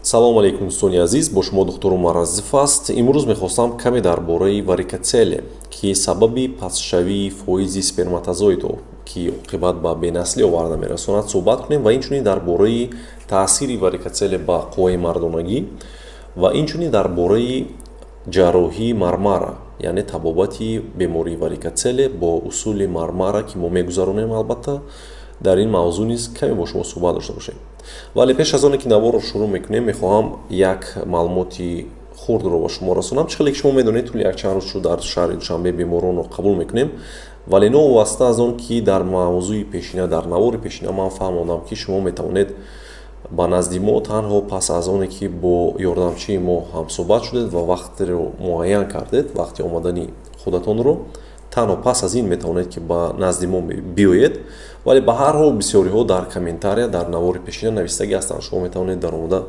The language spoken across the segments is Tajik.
Салому алейкум, дӯстони азиз, бо шумо доктор Умар Азизов аст. Имрӯз мехостам каме дар бораи варикоцеле, ки сабаби пастшавии фоизи сперматозоидҳо, ки оқибат ба бенаслӣ оварда мерасонад, суҳбат кунем ва инчунин дар бораи таъсири варикоцеле ба қувваи мардонагӣ ва инчунин дар бораи ҷарроҳии Мармара, яъне табобати бемории варикоцеле бо усули Мармара, ки мо мегузаронем. Албатта, дар ин мавзӯъ низ каме бо шумо суҳбат дошта бошем. Вале пеш аз оне ки наворро шурӯъ мекунем, мехоҳам як маълумоти хурдро ба шумо расонам. Чӣ хеле ки шумо медонед, тӯли якчанд рӯз шуд дар шаҳри Душанбе беморонро қабул мекунем, вале новобаста аз он ки дар мавзӯи пешина, дар навори пешина ман фаҳмондам, ки шумо метавонед ба назди мо танҳо пас аз оне ки бо ёрдамчии мо ҳамсӯҳбат шудед ва вақтро муайян кардед, вақти омадани худатонро, танҳо пас аз ин метавонед ки ба назди мо биёед. Вале ба ҳар ҳол бисёриҳо дар комментария дар навори пешина навистагӣ ҳастанд, шумо метавонед даромада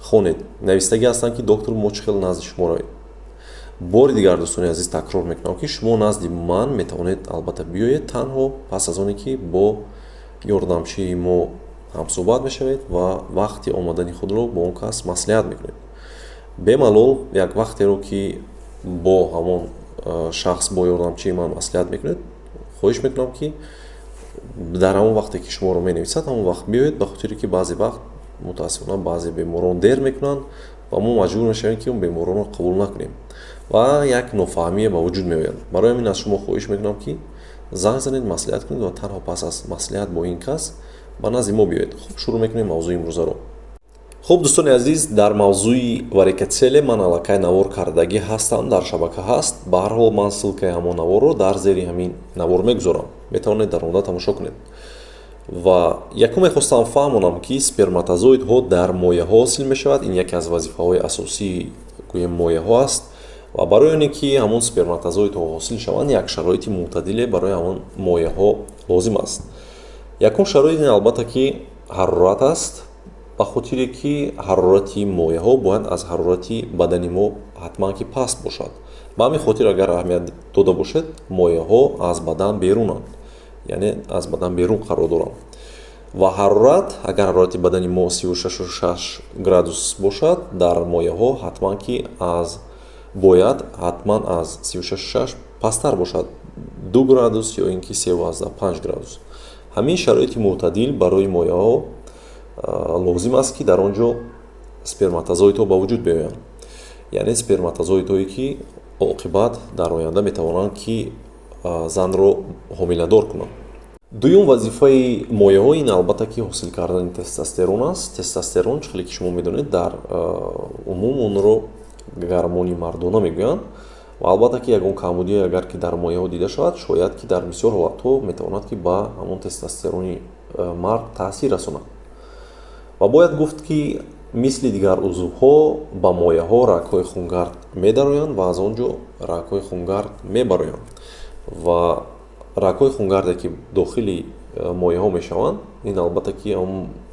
хонед, навистагӣ ҳастанд, ки доктор, мо чӣ хел назди шумо равем? Бори дигар, дӯстони азиз, такрор мекунам, ки шумо назди ман метавонед, албатта, биёед танҳо пас аз оне ки бо ёрдамчии мо ҳамсӯҳбат мешавед ва вақти омадани худро бо он кас маслиҳат мекунед. Бемалол як вақтеро ки бо ҳамон шахс, бо ёрдамчии ман маслиҳат мекунед, хоҳиш мекунам, ки дар ҳамон вақте ки шуморо менависад, ҳамон вақт биёед, ба хотире ки баъзе вақт, мутаассифона, баъзе беморон дер мекунанд ва мо маҷбур мешавем, ки он беморонро қабул накунем ва як нофаҳмие ба вуҷуд меояд. Барои ҳамин аз шумо хоҳиш мекунам, ки занг занед, маслиҳат кунед ва танҳо пас аз маслиҳат бо ин кас ба назди мо биёед. Хуб, шурӯъ мекунем мавзӯи имрӯзаро. Хуб, дӯстони азиз, дар мавзӯи варикоцеле ман аллакай навор кардагӣ ҳастам, дар шабака ҳаст. Ба ҳар ҳол ман ссылкаи ҳамон наворро дар зери ҳамин навор мегузорам, метавонед даромада тамошо кунед. Ва якум мехостам фаҳмонам, ки сперматозоидҳо дар мояҳо ҳосил мешавад. Ин яке аз вазифаҳои асосии, гӯем, мояҳо аст ва барои оне ки ҳамон сперматозоидҳо ҳосил шаванд, як шароити мӯътадиле барои ҳамон мояҳо лозим аст. Якум шароит ин, албатта, ки ҳарорат аст, ба хотире ки ҳарорати мояҳо бояд аз ҳарорати бадани мо ҳатман ки паст бошад. Ба ҳамин хотир, агар аҳамият дода бошед, мояҳо аз бадан берунанд, яъне аз бадан берун қарор доранд. Ва ҳарорат, агар ҳарорати бадани мо 36,6 градус бошад, дар мояҳо ҳатман ки аз бояд ҳатман аз 36,6 пасттар бошад, 2 градус ё ин ки 3,5 градус. Ҳамин шароити мӯътадил барои мояҳо лозим аст, ки дар он ҷо сперматозоидҳо ба вуҷуд биёянд, яъне сперматозоидҳое, ки оқибат дар оянда метавонанд, ки занро ҳомиладор кунанд. Дуюм вазифаи мояҳо ин, албатта, ки ҳосил кардани тестостерон аст. Тестостерон, чӣ хеле ки шумо медонед, дар умум онро гормони мардона мегӯянд. Ва албатта ки ягон камбудие агар ки дар мояҳо дида шавад, шояд ки дар бисёр ҳолатҳо метавонад, ки ба ҳамон тестостерони мард таъсир расонад. Ва бояд гуфт, ки мисли дигар узвҳо ба мояҳо рагҳои хунгард медароянд ва аз он ҷо рагҳои хунгард мебароянд. Ва рагҳои хунгарде, ки дохили мояҳо мешаванд, ин, албатта, ки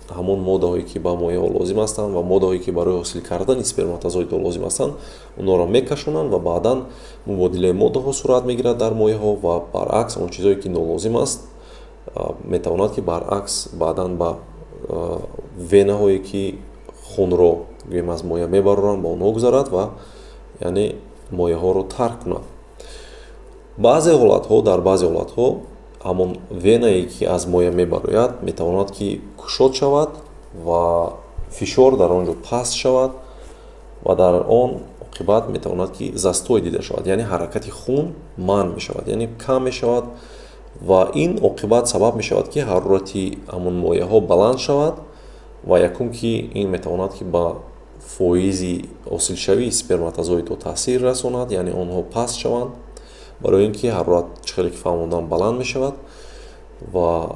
ҳамон моддаҳое, ки ба мояҳо лозим ҳастанд, ва моддаҳое, ки барои ҳосил кардани сперматозоидҳо лозим ҳастанд, онҳоро мекашонанд ва баъдан мубодилаи моддаҳо сурат мегирад дар мояҳо. Ва баръакс, он чизое, ки нолозим аст, метавонад, ки баръакс баъдан ба венаҳое, ки хунро, гӯем, аз моя мебароранд, ба онҳо гузарад ва яъне мояҳоро тарк кунад. Баъзе ҳолатҳо, дар баъзе ҳолатҳо ҳамон венае, ки аз моя мебарояд, метавонад, ки кушод шавад ва фишор дар он ҷо паст шавад ва дар он оқибат метавонад, ки застой дида шавад, яъне ҳаракати хун манъ мешавад, яъне кам мешавад. Ва ин оқибат сабаб мешавад, ки ҳарорати ҳамон мояҳо баланд шавад. Ва якум ки ин метавонад, ки ба фоизи ҳосилшавии сперматозоидҳо таъсир расонад, яъне онҳо паст шаванд, барои ин ки ҳарорат, чӣ хеле ки фаҳмондам, баланд мешавад ва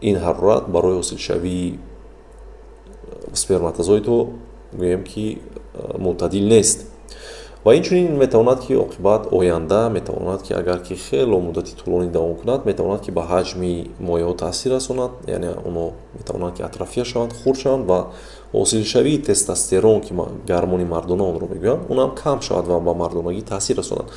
ин ҳарорат барои ҳосилшавии сперматозоидҳо, гӯем, ки мӯътадил нест. Ва инчунин метавонад, ки оқибат оянда метавонад, ки агар ки хело муддати тӯлонӣ давом кунад, метавонад, ки ба ҳаҷми мояҳо таъсир расонад, яъне онҳо метавонанд, ки атрофия шаванд, хурд шаванд ва ҳосилшавии тестостерон, ки гормони мардона онро мегӯянд, онам кам шавад ва ба мардонагӣ таъсир расонад.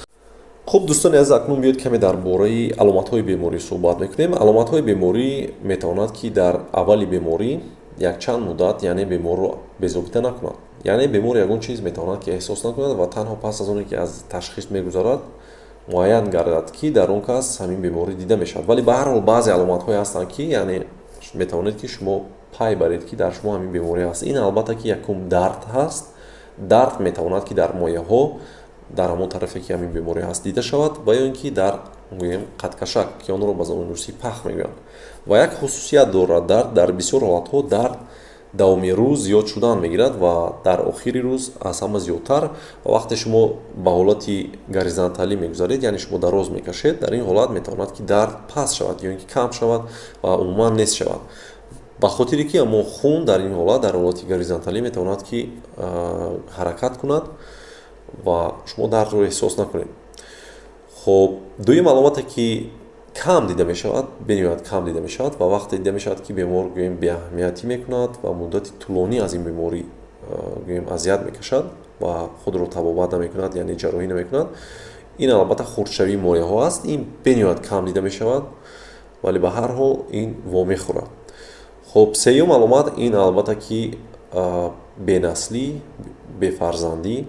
Хуб, дӯстони азиз, акнун биёед каме дар бораи аломатҳои беморӣ суҳбат мекунем. Аломатҳои беморӣ метавонад, ки дар аввали беморӣ Якчанд муддат, яъне беморро безобита накунад, яъне бемор ягон чиз метавонад, ки эҳсос накунад ва танҳо пас аз оне, ки аз ташхис мегузарад, муайян гардад, ки дар он кас ҳамин беморӣ дида мешавад. Вале ба ҳар ҳол баъзе аломатҳое ҳастанд, ки яъне метавонед, ки шумо пай баред, ки дар шумо ҳамин беморӣ ҳаст. Ин албатта ки якум дард ҳаст. Дард метавонад, ки дар мояҳо, дар ҳамон тарафе, ки ҳамин беморӣ ҳаст, дида шавад ва ё ин ки дар, гӯем, қадкашак, ки онро ба забони русӣ пах мегӯянд. Ва як хусусият дорад дард: дар бисёр ҳолатҳо дард давоми рӯз зиёд шудан мегирад ва дар охири рӯз аз ҳама зиёдтар. Ва вақте шумо ба ҳолати горизонталӣ мегузаред, яъне шумо дароз мекашед, дар ин ҳолат метавонад, ки дард паст шавад ё ин ки кам шавад ва умуман нест шавад, ба хотире ки ҳамон хун дар ин ҳолат, дар ҳолати горизонталӣ, метавонад, ки ҳаракат кунад ва шумо дардро эҳсос накунед. Хоб, дуюм аломате, ки кам дида мешавад, бениҳоят кам дида мешавад ва вақте дида мешавад, ки бемор, гӯем, беаҳамиятӣ мекунад ва муддати тӯлонӣ аз ин беморӣ, гӯем, азият мекашад ва худро табобат намекунад, яъне ҷарроҳӣ намекунад, ин албатта хурдшавии мояҳо аст. Ин бениҳоят кам дида мешавад, вале ба ҳар ҳол ин вомехӯрад. Хоб, сеюм аломат ин албатта ки бенаслӣ, бефарзандӣ,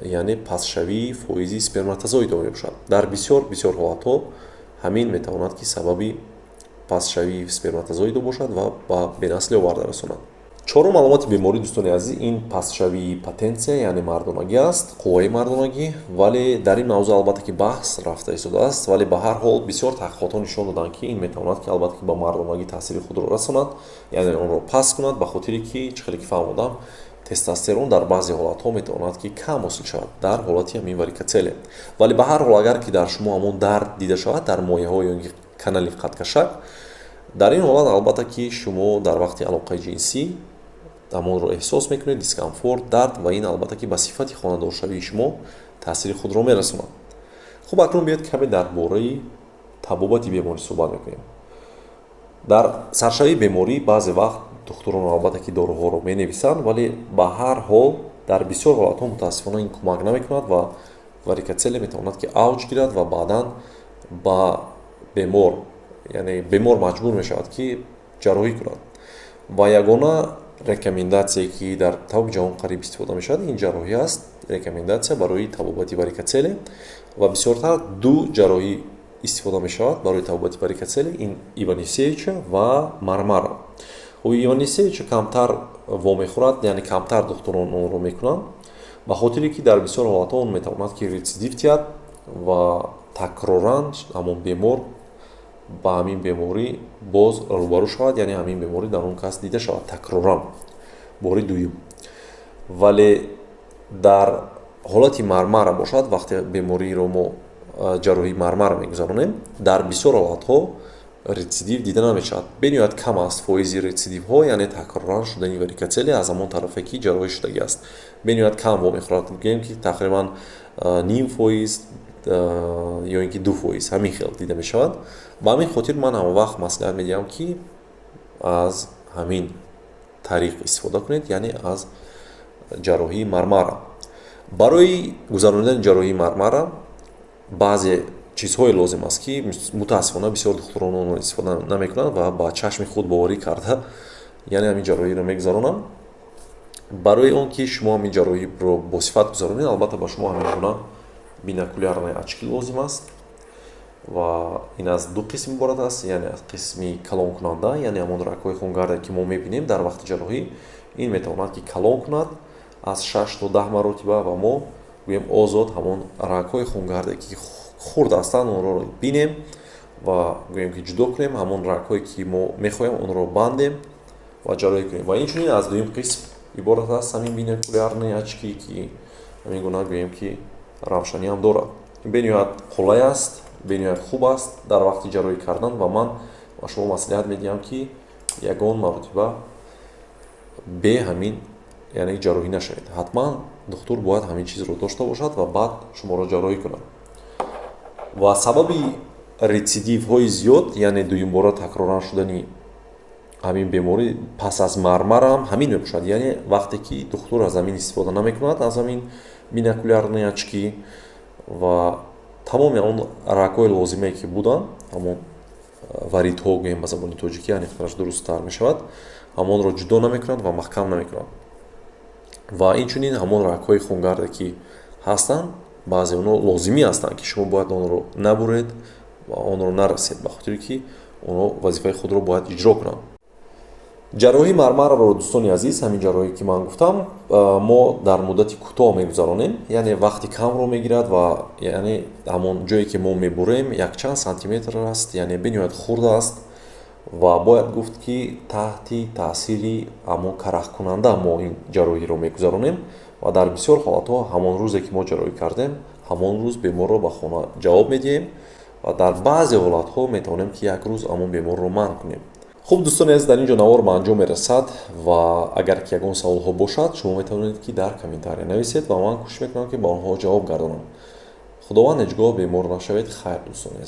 яъне пастшавии фоизи сперматозоидҳо мебошад. Дар бисёр бисёр ҳолатҳо ҳамин метавонад, ки сабаби пастшавии сперматозоидҳо бошад ва ба бенаслӣ оварда расонад. Чорум аломати беморӣ, дӯстони азиз, ин пастшавии потенсия, яъне мардонагӣ аст, қувваи мардонагӣ. Вале дар ин мавзӯъ албатта ки баҳс рафта истодааст, вале ба ҳар ҳол бисёр таҳқиқотҳо нишон доданд, ки ин метавонад, ки албатта ки ба мардонагӣ таъсири худро расонад, яъне онро паст кунад, ба хотире ки чӣ хеле ки фаҳмодам, тестостерон дар баъзе ҳолатҳо метавонад, ки кам ҳосил шавад дар ҳолати ҳамин варикоцеле. Вале ба ҳар ҳол, агар ки дар шумо ҳамон дард дида шавад дар мояҳо ё ин ки канали қадкашак, дар ин ҳолат албатта ки шумо дар вақти алоқаи ҷинсӣ ҳамонро эҳсос мекунед, дискомфорт, дард, ва ин албатта ки ба сифати хонадоршавии шумо таъсири худро мерасонад. Хуб, акнун биёед, каме дар бораи табобати беморӣ суҳбат мекунем. Дар саршавии беморӣ баъзе вақт духтурон албатта ки доруҳоро менависанд, вале ба ҳар ҳол дар бисёр ҳолатҳо мутаассифона ин кӯмак намекунад ва варикоцеле метавонад, ки авҷ гирад ва баъдан ба бемор, яъне бемор маҷбур мешавад, ки ҷарроҳӣ кунад. Ва ягона рекомендатсие, ки дар тамоми ҷаҳон қариб истифода мешавад, ин ҷарроҳӣ аст, рекомендатсия барои табобати варикоцеле. Ва бисёртар ду ҷарроҳӣ истифода мешавад барои табобати варикоцеле: ин Иванисевича ва Мармара. Хуб, Иванисевича камтар вомехӯрад, яъне камтар духтурон онро мекунанд, ба хотире ки дар бисёр ҳолатҳо он метавонад, ки рецидив диҳад ва такроран ҳамон бемор ба ҳамин беморӣ боз рӯбарӯ шавад, яъне ҳамин беморӣ дар он кас дида шавад такроран, бори дуюм. Вале дар ҳолати Мармара бошад, вақте бемориро мо ҷарроҳии Мармара мегузаронем, дар бисёр ҳолатҳо рецидив дида намешавад. Бениҳоят кам аст фоизи рецидивҳо, яъне такроран шудани варикоцеле аз ҳамон тарафе, ки ҷарроҳӣ шудагӣ аст, бениҳоят кам вомехӯрад, гӯем ки тақрибан 0.5% ё ин ки 2%, ҳамин хел дида мешавад. Ба ҳамин хотир ман ҳама вақт маслиҳат медиҳам, ки аз ҳамин тариқ истифода кунед, яъне аз ҷарроҳии Мармара. Барои гузаронидани ҷарроҳии Мармара баъзе чизҳое лозим аст, ки мутаассифона бисёр духтурон онро истифода намекунанд ва ба чашми худ боварӣ карда, яъне ҳамин ҷарроҳиро мегузаронанд. Барои он ки шумо ҳамин ҷарроҳиро босифат гузаронед, албатта ба шумо ҳамин гуна бинокулярные очки лозим аст. Ва ин аз ду қисм иборат аст, яъне аз қисми калонкунанда, яъне ҳамон рагҳои хунгарде, ки мо мебинем дар вақти ҷарроҳӣ, ин метавонад, ки калон кунад аз 6 то 10 маротиба ва мо, гӯем, озод ҳамон рагҳои хунгарде, ки хурд ҳастанд, онро бинем ва, гӯем, ки ҷудо кунем, ҳамон рагҳое, ки мо мехоҳем, онро бандем ва ҷарроҳӣ кунем. Ва инчунин аз дуюм қисм иборат аст ҳамин бинокулярные очки, ки ҳамин гуна, гӯем, ки равшанӣ ҳам дорад. Бениҳоят қулай аст, бениҳоят хуб аст дар вақти ҷарроҳӣ кардан. Ва ман ба шумо маслиҳат медиҳам, ки ягон маротиба бе ҳамин, яъне ҷарроҳӣ нашавед. Ҳатман духтур бояд ҳамин чизро дошта бошад ва баъд шуморо ҷарроҳӣ кунад. Ва сабаби рецидивҳои зиёд, яъне дуюмбора такроран шудани ҳамин беморӣ пас аз Мармара ҳам ҳамин мебошад, яъне вақте ки духтур аз ҳамин истифода намекунад, аз ҳамин бинокулярные очки, ва тамоми он рагҳои лозимае, ки буданд, ҳамон варидҳо гӯем ба забони тоҷикӣ, аниқтараш дурусттар мешавад. Ҳамонро ҷудо намекунанд ва маҳкам намекунанд. Ва инчунин ҳамон рагҳои хунгарде, ки ҳастанд, баъзе онҳо лозимӣ ҳастанд, ки шумо бояд онро набуред ва онро нарасед, ба хотире ки онҳо вазифаи худро бояд иҷро кунанд. Ҷарроҳии мармарро, дӯстони азиз, ҳамин ҷарроҳӣ, ки ман гуфтам, мо дар муддати кӯтоҳ мегузаронем, яъне вақти камро мегирад ва яъне ҳамон ҷое, ки мо мебурем, якчанд сантиметр аст, яъне бениҳоят хурд аст. Ва бояд гуфт, ки таҳти таъсири ҳамон карахкунанда мо ин ҷарроҳиро мегузаронем ва дар бисёр ҳолатҳо ҳамон рӯзе, ки мо ҷарроҳӣ кардем, ҳамон рӯз беморро ба хона ҷавоб медиҳем ва дар баъзе ҳолатҳо метавонем, ки як рӯз ҳамон беморро манъ кунем. Хуб, дӯстони азиз, дар ин ҷо навор ба анҷом мерасад ва агар ки ягон саволҳо бошад, шумо метавонед, ки дар комментария нависед ва ман кӯшиш мекунам, ки ба онҳо ҷавоб гардонам. Худованд ҳеҷ гоҳ бемор нашавед. Хайр, дӯстони азиз.